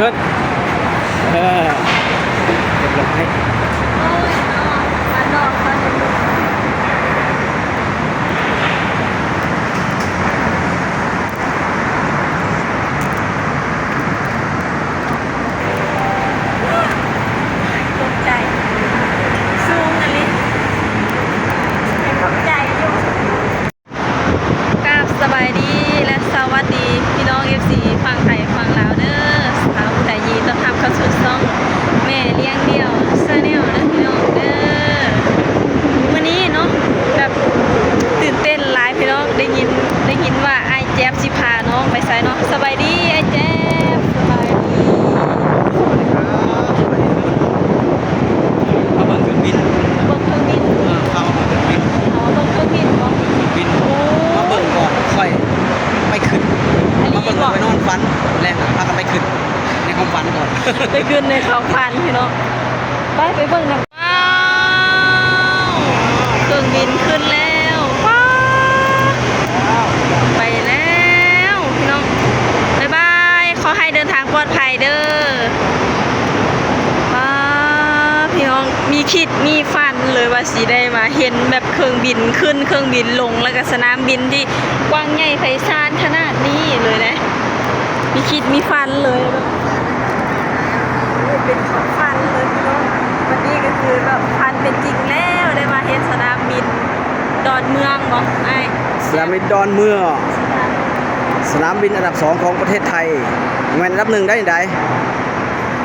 ເອີ ຮຽບຮ້ອຍ. ຕົກໃຈ ສູງອີ່ຫຼີ ຕົກໃຈຢູ່. ກາບສະບາຍດີ ແລະ ສະຫວັດດີພີ່ນ້ອງເອັຟຊີຝັ່ງໄທຝັ່ງລາວເດີ. ສາວຜູ້ໃດຍິນດີຕ້ອນຮັບເຂົ້າສູ່ຊ່ອງແມ່ລ້ຽງດ່ຽວ Channel ເດີພີ່ນ້ອງເດີ. ມື້ນີ້ເນາະ ແບບຕື່ນເຕັ້ນຫຼາຍພີ່ນ້ອງ ໄດ້ຍິນ ໄດ້ຍິນວ່າອ້າຍແຈັບຊິພານ້ອງໄປໃສເນາະ. ສະບາຍດີອ້າຍແຈັບ. ສະບາຍດີ. ມາເບິ່ງເຄື່ອງບິນ. ເບິ່ງເຄື່ອງບິນ. ເອີ ພາມາເບິ່ງເຄື່ອງບິນ. ອໍ ເບິ່ງເຄື່ອງບິນບໍ? ບິນ. ໂອ້ ມາເບິ່ງກ່ອນ ຄ່ອຍໄປຂຶ້ນ. ມາເບິ່ງ ໄປນອນຝັນ ແລງພາກັນໄປຂຶ້ນໃນຄວາມຝັນກ່ອນ. ໄປຂຶ້ນໃນຄວາມຝັນພີ່ນ້ອງ. ໄປ ໄປເບິ່ງນຳ. ວ້າວ ເຄື່ອງບິນຂຶ້ນແລ້ວ. ວ້າ ໄປແລ້ວພີ່ນ້ອງ. ບາຍບາຍ. ຂໍໃຫ້ເດີນທາງປອດໄພເດີ. ວ້າ ພີ່ນ້ອງ ມີຄິດມີຝັນເລີຍວ່າຊິໄດ້ມາເຫັນແບບເຄື່ອງບິນຂຶ້ນ ເຄື່ອງບິນລົງ ແລ້ວກະສະໜາມບິນທີ່ກວ້າງໃຫຍ່ໄພສານຂະໜາດນີ້ເລີຍເດ້. ມີຄິດມີຝັນເລີຍ. ເປັນຄວາມຝັນເລີຍພີ່ນ້ອງ. ວັນນີ້ກໍຄືແບບຝັນເປັນຈິງແລ້ວ ໄດ້ມາເຫັນສະໜາມບິນດອນເມືອງບໍອ້າຍ? ສະໜາມບິນດອນເມືອງ ສະໜາມບິນອັນດັບສອງຂອງປະເທດໄທ. ແມ່ນອັນດັບໜຶ່ງໄດ້ໃດ?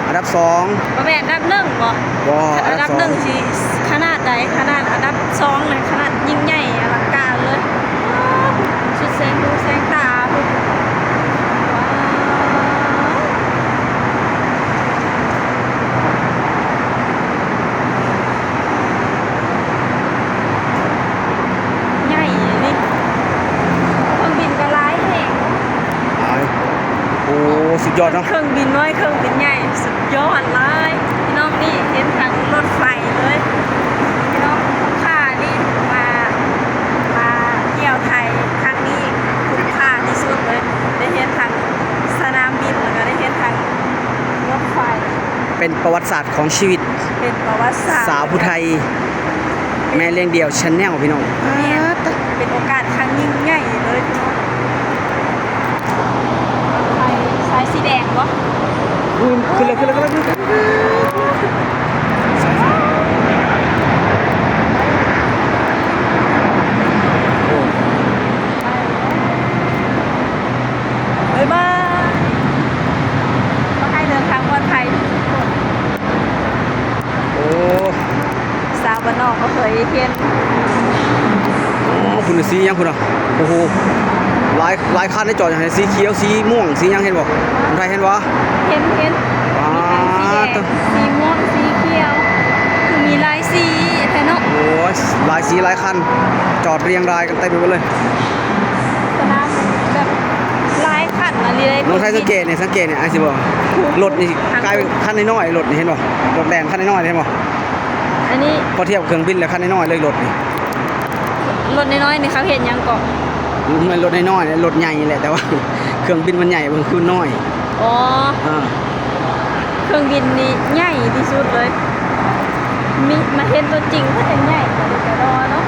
ອັນດັບສອງ. ບໍ່ແມ່ນອັນດັບໜຶ່ງບໍ? ບໍ່ ອັນດັບໜຶ່ງຊິຂະໜາດໃດ? ຂະໜາດອັນດັບສອງນະ ຂະໜາດຍິ່ງໃຫຍ່ອະລັງການເລີຍ. ສຸດແສງຫູແສງຕາພຸ້ນ. ໃຫຍ່ນີ້ ເຄື່ອງບິນກໍຫຼາຍແຮງ. ຫຼາຍ. ໂອ້ ສຸດຍອດເນາະ. ເຄື່ອງບິນນ້ອຍ ເຄື່ອງບິນໃຫຍ່ ສຸດຍອດຫຼາຍ. ພີ່ນ້ອງ ນີ້ເຫັນທັງລົດໄຟເລີຍ ພີ່ນ້ອງ. ຄຸ້ມຄ່ານີ້ ມາ ມາທ່ຽວໄທຄັ້ງນີ້ຄຸ້ມຄ່າທີ່ສຸດເລີຍ. ໄດ້ເຫັນທັງສະໜາມບິນ ແລ້ວກໍໄດ້ເຫັນທັງລົດໄຟ. ເປັນປະຫວັດສາດຂອງຊີວິດ ເປັນປະຫວັດສາດ ສາວຜູ້ໄທ ແມ່ລ້ຽງດ່ຽວ Channel ພີ່ນ້ອງ. ແມ່ນ ເປັນໂອກາດຄັ້ງຍິ່ງໃຫຍ່ເລີຍພີ່ນ້ອງ. ໄຟສາຍສີແດງບໍ? ຂຶ້ນແລ້ວ ຂຶ້ນແລ້ວ ຂຶ້ນແລ້ວ. ບາຍບາຍ. ຂໍໃຫ້ເດີນທາງປອດໄພທຸກໆຄົນ. ໂອ້ ສາວບ້ານນອກບໍ່ເຄີຍເຫັນ. ອໍ ພຸ້ນນະ ສີຫຍັງພຸ້ນນະ. ໂອ້ໂຫ ຫຼາຍ ຫຼາຍຄັນເດ້ ຈອດໃຫ້ ສີຂຽວ ສີມ່ວງ ສີຫຍັງ ເຫັນບໍ່? ຄົນໄທເຫັນບໍ່? ເຫັນ ເຫັນ. ວ້າ ມີທັງສີແດງ ສີມ່ວງ ສີຂຽວ ຄືມີຫຼາຍສີແທ້ເນາະ. ໂອ້ຍ ຫຼາຍສີຫຼາຍຄັນ ຈອດລຽງລາຍກັນເຕັມໄປໝົດເລີຍ. ສະໜາມແບບຫຼາຍຄັນອີ່ຫຼີເດ້. ນ້ອງໄທສັງເກດນີ້ ສັງເກດນີ້ ອ້າຍຊິບອກ ລົດນີ້ກາຍເປັນຄັນນ້ອຍໆ ລົດນີ້ເຫັນບໍ່? ລົດແລ່ນຄັນນ້ອຍໆ ເຫັນບໍ່? ອັນນີ້ ພໍທຽບເຄື່ອງບິນແລ້ວ ຄັນນ້ອຍໆເລີຍລົດນີ້. ລົດນ້ອຍໆນີ້ເຂົາເຮັດຫຍັງເກາະ? ມັນລົດນ້ອຍໆ ລົດໃຫຍ່ແຫຼະ ແຕ່ວ່າເຄື່ອງບິນມັນໃຫຍ່ ເບິ່ງຄືນ້ອຍ. ອໍ ເອີ ເຄື່ອງບິນນີ້ໃຫຍ່ທີ່ສຸດເລີຍ. ມີ ມາເຫັນຕົວຈິງເພິ່ນຍັງໃຫຍ່ກວ່າຢູ່ກະດໍເນາະ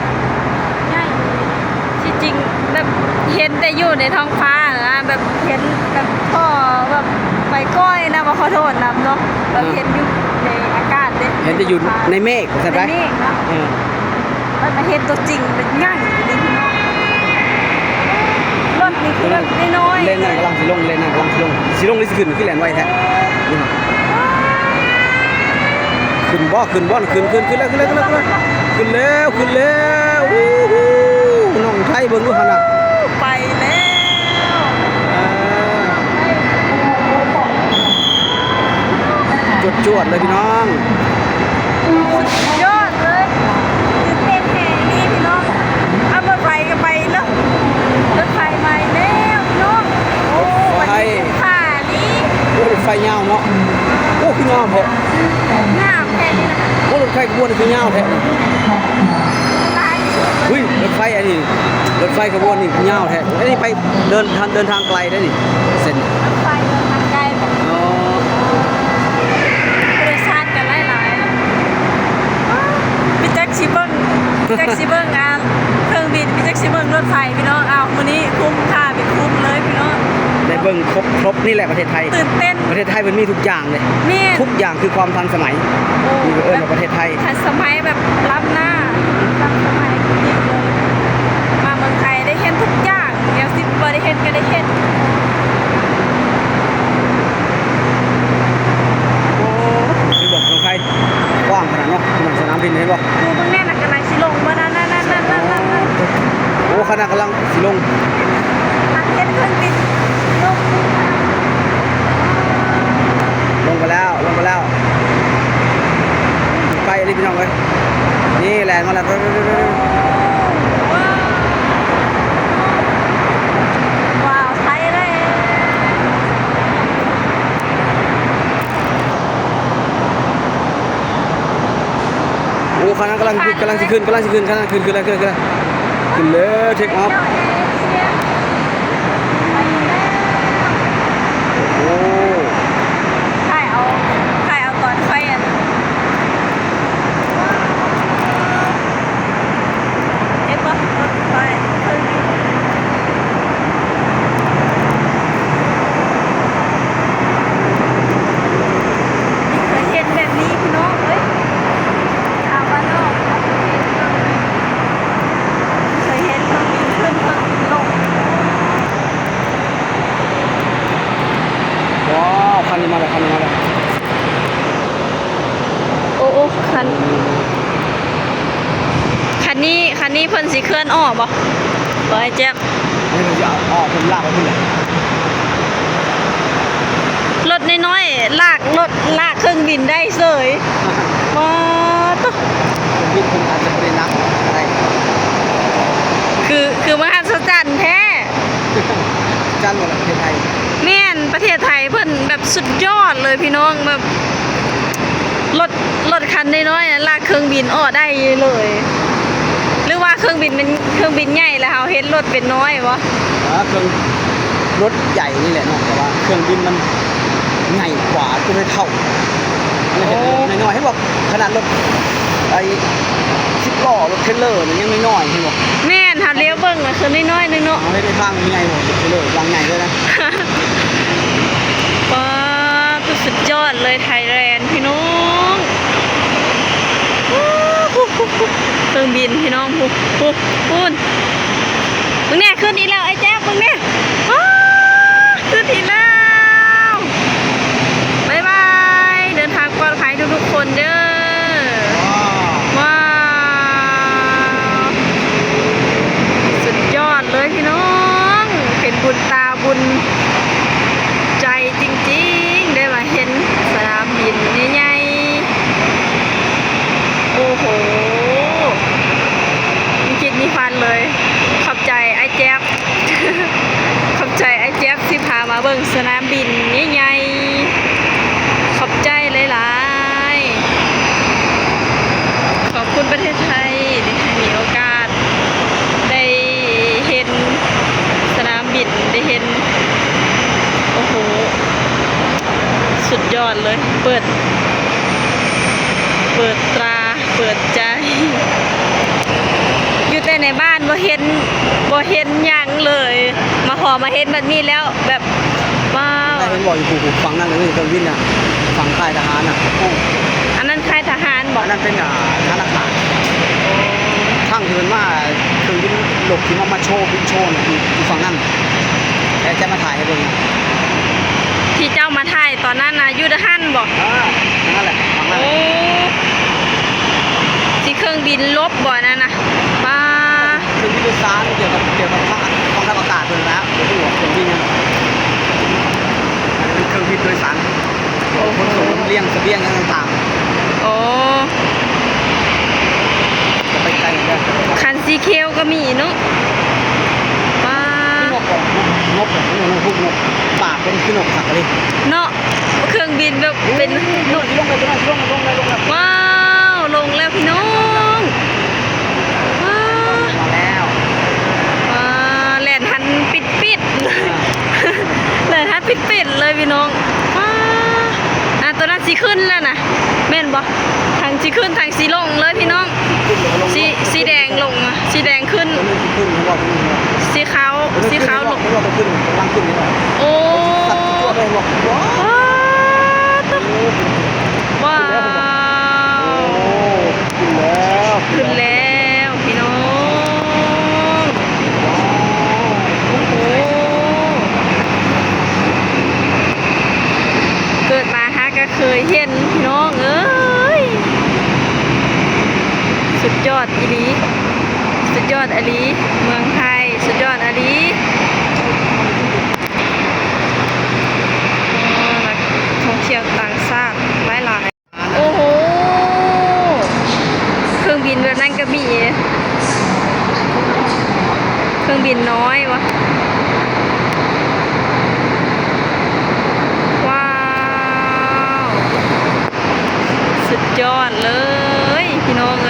ໃຫຍ່. ທີ່ຈິງແບບເຫັນແຕ່ຢູ່ໃນທ້ອງຟ້ານະ ແບບເຫັນແບບພໍແບບໄປກ້ອຍນະ ບໍ່ຂໍໂທດນຳເນາະ ແບບເຫັນຢູ່ໃນອາກາດເດ້ ເຫັນແຕ່ຢູ່ໃນເມກ ວ່າຊັ້ນໄປ ໃນເມກເນາະ. ເອີ ແລ້ວມາເຫັນຕົວຈິງແບບໃຫຍ່ອີ່ຫຼີພີ່ນ້ອງ. ລົດນີ້ຄືແບບນ້ອຍໆ ເລນນັ້ນກຳລັງຊິລົງ ເລນນັ້ນກຳລັງຊິລົງ ຊິລົງຫຼືຊິຂຶ້ນ ຄືແລ່ນໄວແທ້. ຂຶ້ນບໍ່ ຂຶ້ນບໍ່ ຂຶ້ນ ຂຶ້ນ ຂຶ້ນແລ້ວ ຂຶ້ນແລ້ວ ຂຶ້ນແລ້ວ ຂຶ້ນແລ້ວ ຂຶ້ນແລ້ວ ຂຶ້ນແລ້ວ. ອູ້ຫູ ນ້ອງໄທເບິ່ງດູຫັ້ນນະ ໄປແລ້ວ. ເອີ ຈວດໆເລີຍພີ່ນ້ອງ. ສຸດຍອດເລີຍ ຕື່ນເຕັ້ນແຮງອີ່ຫຼີພີ່ນ້ອງ. ເອົາ ລົດໄຟກໍໄປເນາະ ລົດໄຟມາອີກແລ້ວພີ່ນ້ອງ. ໂອ້ ລົດໄຟ ອັນນີ້ຄຸ້ມຄ່າອີ່ຫຼີ. ໂອ້ ລົດໄຟຍາວເນາະ. ໂອ້ ຄືງາມແທ້ ງາມແທ້ນີ້ນະ. ໂອ້ ລົດໄຟຂະບວນນີ້ຄືຍາວແທ້ນີ້. ຫຼາຍທີ່ສຸດເລີຍ. ອຸ້ຍ ລົດໄຟອັນນີ້ ລົດໄຟຂະບວນນີ້ຍາວແທ້. ອັນນີ້ໄປເດີນ ເດີນທາງໄກເດ້ນີ້ ເສັ້ນ ລົດໄຟເດີນທາງໄກບໍ? ອໍ. ຈັກຊິເບິ່ງ ອ່າ ເຄື່ອງບິນ ຄືຈັກຊິເບິ່ງລົດໄຟພີ່ນ້ອງ. ອ້າວ ມື້ນີ້ຄຸ້ມຄ່າໄປຄຸ້ມເລີຍພີ່ນ້ອງ ໄດ້ເບິ່ງຄົບໆ ນີ້ແຫຼະປະເທດໄທ ຕື່ນເຕັ້ນ ປະເທດໄທເພິ່ນມີທຸກຢ່າງເລີຍ ແມ່ນ ທຸກຢ່າງຄືຄວາມທັນສະໄໝ ໂອ້ ນີ້ກໍເອີ້ນວ່າປະເທດໄທ ແບບທັນສະໄໝ ແບບລ້ຳໜ້າ ທັນສະໄໝຈິງໆ ເລີຍ. ມາເມືອງໄທໄດ້ເຫັນທຸກຢ່າງ ແນວທີ່ບໍ່ໄດ້ເຫັນກໍໄດ້ເຫັນ. ໂອ້ ເຫັນບໍ່ ນ້ອງໄພ ກວ້າງຂະໜາດເນາະ ເຫັນບໍ່ ສະໜາມບິນ ເຫັນບໍ່? ໂອ້ ເບິ່ງແນ່ນະ ກຳລັງຊິລົງບໍ່ ນັ້ນໆໆໆໆ. ໂອ້ ຂະໜາດກຳລັງຊິລົງ ກຳລັງເຫັນເຄື່ອງບິນລົງ ລົງໄປແລ້ວ ລົງໄປແລ້ວ ໃກ້ອີ່ຫຼີພີ່ນ້ອງເອີຍ. ນີ້ແລ່ນມາແລ້ວ ວ້າວ ວ້າວ ໄທແລນ. ໂອ້ ຂະນະກຳລັງ ກຳລັງຊິຂຶ້ນ ກຳລັງຊິຂຶ້ນ ຂະນະຂຶ້ນ ຂຶ້ນແລ້ວ ຂຶ້ນແລ້ວ ຂຶ້ນແລ້ວ ເທກອອຟ. ໂອ້ ຖ່າຍເອົາ ຖ່າຍເອົາຕອນໄຟອັນ ເຫັນບໍ່ ລົດໄຟ ເຄີຍເຫັນແບບນີ້ພີ່ນ້ອງເອີຍ ຊາວບ້ານນອກ ເຄີຍເຫັນເຄື່ອງບິນຂຶ້ນເຄື່ອງບິນລົງ. ວ້າວ ຄັນນີ້ມາແລ້ວ ຄັນນີ້ມາແລ້ວ. ໂອ້ ໂອ້ ຄັນ ຄັນນີ້ ຄັນນີ້ເພິ່ນຊິເຄື່ອນອອກບໍ່ ບໍ່ ອ້າຍແຈັກ? ອັນນີ້ເພິ່ນຊິເອົາອອກ ເພິ່ນລາກໄປພຸ້ນແຫຼະ. ລົດນ້ອຍໆ ລາກລົດ ລາກເຄື່ອງບິນໄດ້ເສີຍ. ວ້າວ ໂທ້ ເຄື່ອງບິນເພິ່ນອາດຈະບໍ່ໄດ້ໜັກກໍໄດ້. ຄື ຄືມະຫັດສະຈັນແທ້. ຈັນບໍ່ລະປະເທດໄທ? ແມ່ນ ປະເທດໄທເພິ່ນແບບສຸດຍອດເລີຍພີ່ນ້ອງ ແບບລົດ ລົດຄັນນ້ອຍໆນະ ລາກເຄື່ອງບິນອອກໄດ້ເລີຍ ຫຼືວ່າເຄື່ອງບິນເປັນ ເຄື່ອງບິນໃຫຍ່ແລ້ວເຮົາເຮັດລົດເປັນນ້ອຍບໍ? ເອີ ເຄື່ອງ ລົດໃຫຍ່ນີ້ແຫຼະເນາະ ແຕ່ວ່າເຄື່ອງບິນມັນໃຫຍ່ກວ່າ ຕົວເທົ່າ ໂອ້ ເຮັດລົດນ້ອຍໆ ເຫັນບໍ່? ຂະໜາດລົດໄອ້ສິບລໍ້ ລົດເທຣລເລີນີ້ຍັງນ້ອຍໆ ເຫັນບໍ່? ແມ່ນ ເຮົາລຽວເບິ່ງລະຄືນ້ອຍໆໜຶ່ງເນາະ ເຮົາເຮັດໃນທາງໃຫຍ່ ເທຣລເລີ ທາງໃຫຍ່ເລີຍນະ. ປາດ ສຸດຍອດເລີຍ ໄທແລນ ພີ່ນ້ອງ. ເຄື່ອງບິນພີ່ນ້ອງ ພຸ້ນ ພຸ້ນ ພຸ້ນ ເບິ່ງແນ່ ຂຶ້ນອີກແລ້ວ ອ້າຍແຈັກ ເບິ່ງແນ່. ອ້າ ຂຶ້ນອີກແລ້ວ ບາຍບາຍ ເດີນທາງປອດໄພທຸກໆຄົນເດີ. ວ້າວ ສຸດຍອດເລີຍພີ່ນ້ອງ ເປັນບຸນຕາບຸນໃຈຈິງໆ ໄດ້ມາເຫັນສະໜາມບິນໃຫຍ່ໆ. ໂອ້ໂຫ ມີຄິດມີຝັນເລີຍ. ຂອບໃຈອ້າຍແຈັກ ຂອບໃຈອ້າຍແຈັກທີ່ພາມາເບິ່ງສະໜາມບິນໃຫຍ່ໆ ຂອບໃຈຫຼາຍໆ. ຂອບຄຸນປະເທດໄທທີ່ໃຫ້ມີໂອກາດໄດ້ເຫັນສະໜາມບິນ ໄດ້ເຫັນ ໂອ້ໂຫ ສຸດຍອດເລີຍ ເປີດ ເປີດຕາ ເປີດໃຈ ຢູ່ແຕ່ໃນບ້ານບໍ່ເຫັນ ບໍ່ເຫັນຫຍັງເລີຍ ມາພໍມາເຫັນແບບນີ້ແລ້ວແບບ ວ້າວ ເຫັນບໍ່ ຢູ່ຝັ່ງນັ້ນ ເອີ ເຄື່ອງບິນນະ ຝັ່ງຄ້າຍທະຫານນະ. ໂອ້ ອັນນັ້ນຄ້າຍທະຫານບໍ? ອັນນັ້ນເປັນ ອ່າ ທະນາຄານ. ຄັ້ງທີ່ເພິ່ນມາ ເຄື່ອງບິນລົບທີ່ມາ ມາໂຊ ບິນໂຊນະ ຢູ່ ຢູ່ຝັ່ງນັ້ນ ແລ້ວຈະມາຖ່າຍໃຫ້ເບິ່ງ. ທີ່ເຈົ້າມາຖ່າຍຕອນນັ້ນນະ ຢູ່ຫັ້ນບໍ? ເອີ ນັ້ນແຫຼະ ຝັ່ງນັ້ນ. ໂອ້ ຊິເຄື່ອງບິນລົບບໍອັນນັ້ນນະ? ປາ ເຄື່ອງບິນໂດຍສານ ກ່ຽວກັບ ກ່ຽວກັບທາງ ກອງທັບອາກາດເພິ່ນນະ ບໍ່ຮູ້ວ່າເຄື່ອງບິນຫຍັງ ເປັນເຄື່ອງບິນໂດຍສານ ໂອ້ ຂົນສົ່ງລຳລຽງສະບຽງຫຍັງຕ່າງໆ. ໂອ້ ຈະໄປໄກເດີ ຄັນສີຂຽວກໍມີເນາະ. ປາ ຄືນົກບໍ? ນົກ ນົກ ນົກ ນົກ ປາກເພິ່ນຄືນົກຄັກອີ່ຫຼີເນາະ. ເຄື່ອງບິນແບບເປັນ ໂອ້ ລົງແລ້ວ ລົງແລ້ວ ລົງແລ້ວ ລົງແລ້ວ. ວ້າວ ລົງແລ້ວພີ່ນ້ອງ ວ້າວ ມາແລ້ວ ວ້າວ ແລ່ນຫັນປິດໆ ແລ່ນຫັນປິດໆເລີຍພີ່ນ້ອງ. ວ້າວ ອ່າ ຕົວນັ້ນຊິຂຶ້ນແລ້ວນະ ແມ່ນບໍ່? ທາງ ຊິຂຶ້ນທາງ ຊິລົງເລີຍພີ່ນ້ອງ ສີ ສີແດງລົງ ສີແດງຂຶ້ນ ສີຂາວ ສີຂາວລົງ. ໂອ້ ວ້າວ ຂຶ້ນແລ້ວ ຂຶ້ນແລ້ວພີ່ນ້ອງ. ໂອ້ໂຫ ເກີດມາຫາກະເຄີຍເຫັນພີ່ນ້ອງເອີຍ ສຸດຍອດອີ່ຫຼີ ສຸດຍອດອີ່ຫຼີ ເມືອງໄທ ສຸດຍອດອີ່ຫຼີ. ໂອ້ ນັກທ່ອງທ່ຽວຕ່າງຊາດຫຼາຍໆ. ໂອ້ໂຫ ເຄື່ອງບິນແບບນັ້ນກໍມີ ເຄື່ອງບິນນ້ອຍວະ. ວ້າວ ສຸດຍອດເລີຍພີ່ນ້ອງເອີຍ.